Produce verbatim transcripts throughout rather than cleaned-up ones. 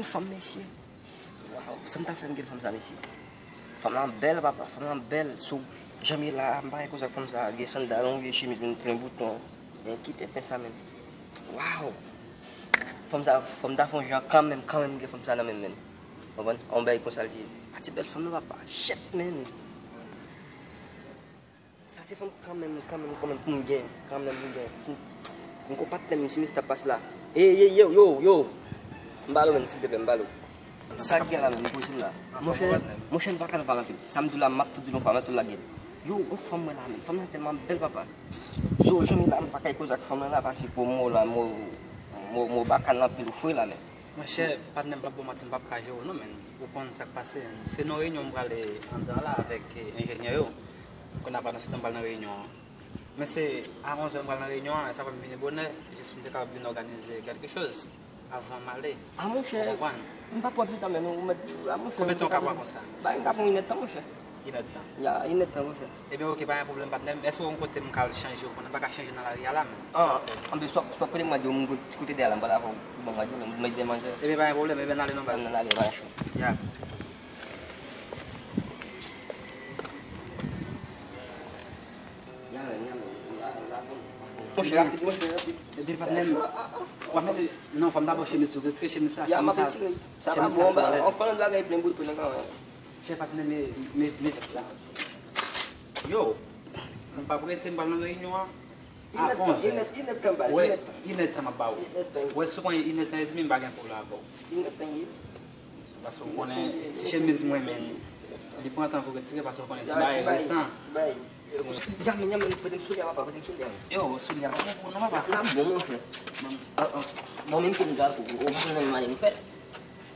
Fanm, mesye. Waw, sa m ta fè m gen fanm sa, mesye? Fanm lan bèl, papa, fanm lan bèl. Sou jan m ye la, m pa gen koz ak fanm sa. Gen sandal, yon vye chemiz, menm plen bouton. Men ki tenten sa, menm. Waw! Fanm sa, fanm ta fè yon jan kanmenm, kanmenm gen fanm sa nan menm, menm. Konprann? Yon bagay konsa l ye. A ti bèl fanm nan, papa. Shit, menm. Sa se fanm kanmenm, kanmenm, kanmenm pou m gen, kanmenm pou m gen. Si m, m gon patnè m, si misye ta pase la. Ey, ey, yo, yo, yo. M ba lo, menm, silteplè, m ba lo. Sa k gen la, menm, poze m la. Monchè, monchè, m pa ka nan pale anpil. Sa m di w la, m ap tou di l yon fwa, m ap tou lage l. Yo, yon fanm mwen la, menm. Fanm nan tèlman bèl, papa. Zo, jan m ye la, m pa ka koze ak fanm nan la, paske mo la, mo, mo, mo bakan anpil, ou fre la, menm. Monchè, patnè m, p ap ba w manti, m p ap ka jere w non, men ou konn sa k pase. Se nan reyinyon m prale anndan la avèk, eh, enjenyè yo. Kounye a pandan se tan m pral nan reyinyon an. Men se a onz è m pral nan reyinyon an, e sa fè m vini bonè, jis pou m te kapab vin òganize kèlke choz avan m ale. A, monchè, ou konprann? M p ap pran plis tan, men ou mèt, a, monchè. Konbyen tan w ka pran konsa? Ba, m ka pran inèdtan, monchè. Inèdtan. Ya, inèdtan, monchè. Ebyen, oke, pa gen pwoblèm, patnè m. Èske w gon kote m ka al chanje, ou konnen m pa ka chanje nan lari a la menm? An, anben, swa, swa kote m mande w, m gon ti kote dèyè la, m pral avè w, pou ban m manje, m mande manzè. Ebyen, pa gen pwoblèm, ebyen, n ale non, baz. Ann ale, bay chou. Ya. Monchè, rapid, monchè, rapid. Ebyen, patnè m, w ap mete, non, fò m dabò chemiz tou, retire chemiz sa, ya, m ap retire. Sa pa bon, an palan de bagay plen bout pou nan kanmenm. Chè patnè, men, men, men vès la. Yo, m p ap rete, m pral nan reyinyon an. A onz è. Inèdtan, baz, inèdtan. Wè, inèdtan m ap ba ou. Inèdtan. Wè, si w pran inèdtan edmi, m pa gen pwoblèm avè w. Inèdtan ye. Paske w konnen, ti chemiz mwen, men, li pran tan pou retire, paske w konnen ti bagay resan. Ti bagay. Ya, men, ya, men, prete m soulye a, papa, prete m soulye a. Yo, soulye a pa bon pou ou non, papa. La, la, bon, monchè. Bon. An, an. Bon, menm ke m ga pou ou, ou pa konnen manye nou fè.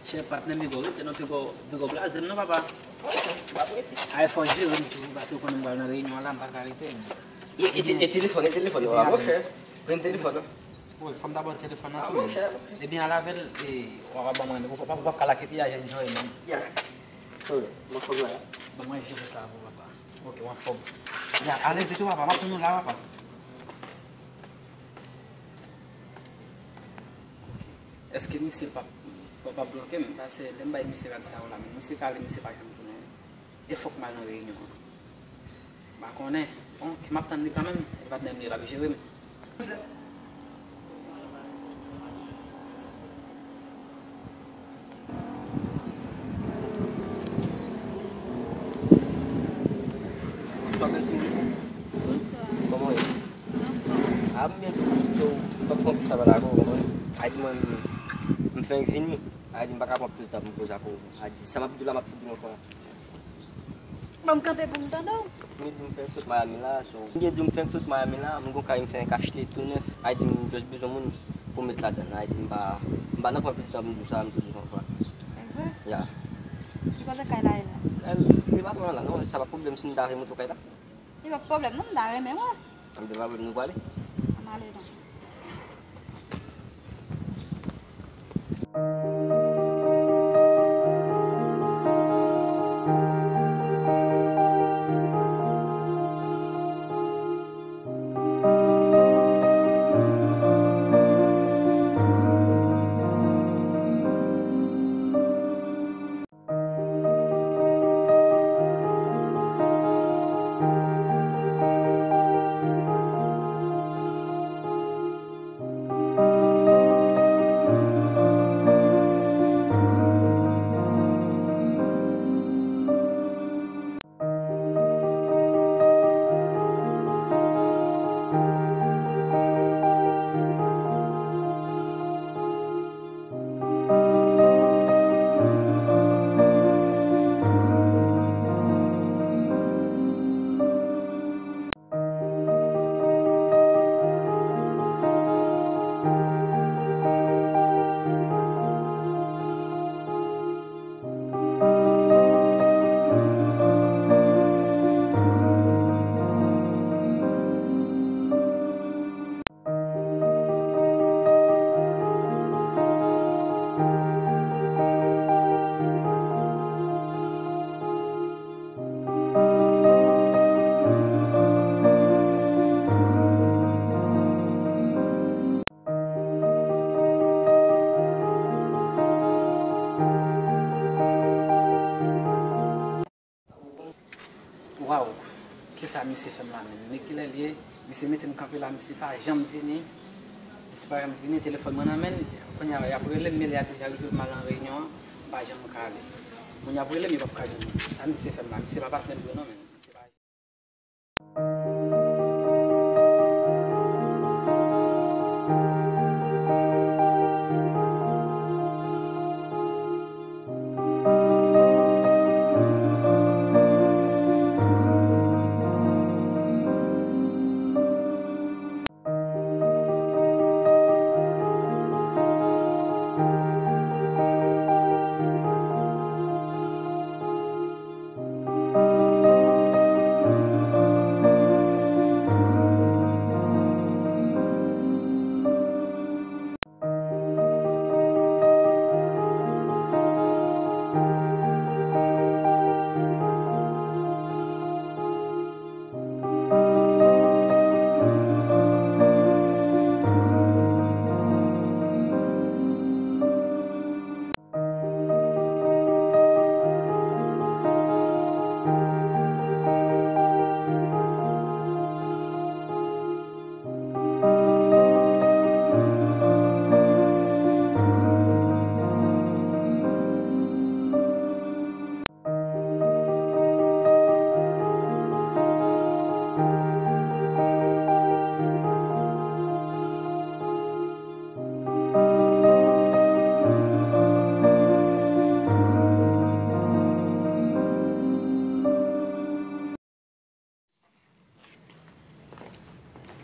Chè patnè m, piga w rete non, piga w, piga w blaze m non, papa. Ay, fò w jere m tou, paske w konnen m pral nan reyinyon an la, m pa ka rete. E, e, e telefòn, e telefòn, monchè. Pran telefòn, non. Wi, fò m dabò telefòn nan tou, men. Ebyen, al avè l, e, w ap ban mwen, w ap, w ap ka lage pi a jèn jan, non. Ya. Ban mwen jere sa pou papa. Ok, w anfòm. Ya, ale vit wi, papa, m ap tann ou la, papa. Èske misye p ap, p ap bloke m? Paske lè m bay misye rad sa yo la, men misye kale, misye pa janm tounen. E fòk m al nan reyinyon an. M pa konnen. Bon, ke m ap tann li kanmenm. E patnè m li, l ap jere m. Bonswa, bèl timoun. Bonswa. Kòman w ye? Anfòm. A, m byen tou. So, m p ap pran plis tan pale avè w, w konprann? A di mwen, m fenk vini. A di m pa ka pran plis tan pou m koze ak ou. A di sa m ap di w la, m ap tou di w ankò. Bon, m kanpe pou m tande w. M gen di m fenk sot Miami la, so. M gen di m fenk sot Miami la, m gon kay m fenk achte tou nèf. A di m just bezwen moun pou m met ladann. A di m pa, m pa nan pran plis tan pou m di w sa, m tou di w ankò. E vre? Ya. Ki kote kay la ye la? Em, li pa lwen la, non, sa pa pwoblèm si m ta vle montre w kay la. Li pa pwoblèm, non, m ta renmen wè. Anben, pa pwoblèm, nou prale. Ann ale, non. Waw, kisa misye fè m la menm? Men kilè l ye? Misye mete m kanpe la, misye pa janm vini. Misye pa janm vini, telefòn mwen nan men l. Kounye a, y ap rele m, men lè a deja rive m al nan reyinyon an, m pa janm ka ale. Moun y ap rele m, yo p ap ka jwenn mwen. Sa misye fè m la? Misye pa patnè m vre non, men. Misye pa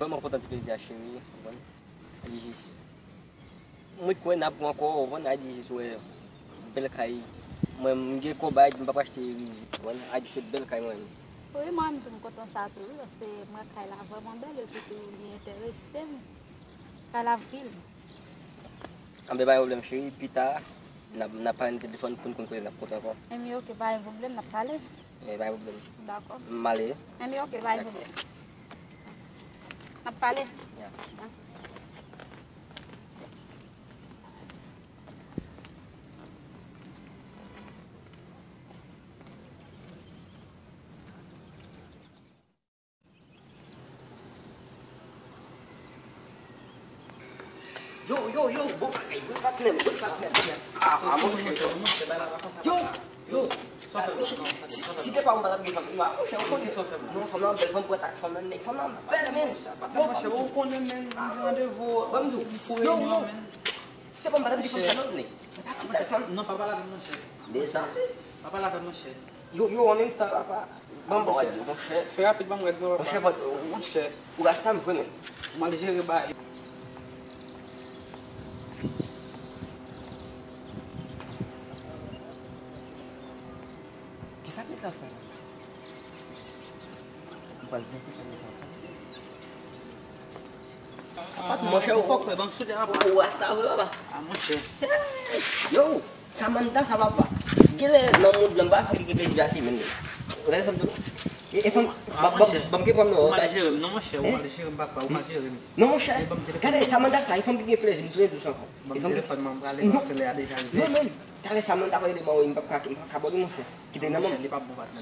Vrèman kontan ti plezi a, cheri, konprann? Li jis, mwen kwè n ap wè ankò, konprann? A di jis wè bèl kay. Mwen, m gen kòb, a di m p ap achte riz, konprann? A di se bèl kay mwen menm. Wi, mwen menm tou m kontan sa tou, wi, paske m wè kay la vrèman bèl, epi tou li enterese m. Kay la anpil. Anben, pa gen pwoblèm, cheri, pita, n ap, n ap pale nan telefòn pou n konn kote n ap kontre ankò. Enben, oke, pa gen pwoblèm, n ap pale. E, pa gen pwoblèm. Dakò. M ale. Enben, oke, pa gen pwoblèm. N ap pale. Ya. Yo, yo, yo, bon bagay, bon patnè m, bon patnè m. Ah, ah, monchè. Yo, yo. Si, si te pa ou, m pa t ap gen fanm. Ah, monchè, ou konnen. Non, fanm nan bèl, fanm pran tak, fanm nan nèg, fanm nan bèl, men. Monchè, ou konnen, men, m gen randevou pou reyinyon, men. Si te pa m, m pa t ap gen fanm sa non, nèg. Ti tèlefòn. Non, pa pale avè m, monchè. Deza. Pa pale avè m, monchè. Yo, yo, an menm tan, papa. Ban m rèd yo, monchè. Fè rapid, ban m rèd, non, papa. Monchè, monchè. Ou rasta m vre, men. M al jere bagay. Kisa Pita fè la? M pral gen kisa Pita fè. Monchè, ou fòk fè, ban m soulye, papa. Ou rasta vre, papa. Ah, monchè. Yo, Samantha, sa papa. Genlè nan mond lan, m pa fè ki gen plezi pase menm. Ou tande sa m di w? E, e fanm, ban m gen pran m nan. Ou mal jere m, non, monchè, ou mal jere m, papa, ou mal jere m. Non, monchè, gade Samantha sa, e fanm ki gen plezi, m tounen di w sa ankò. Ban m telefòn mwen, m prale, paske lè a deja rive. Non, men, talè Samantha pral rele m, wi, m p ap ka, m p ap ka bò li, monchè. Kite nan men m. Monchè, li p ap bon patnè.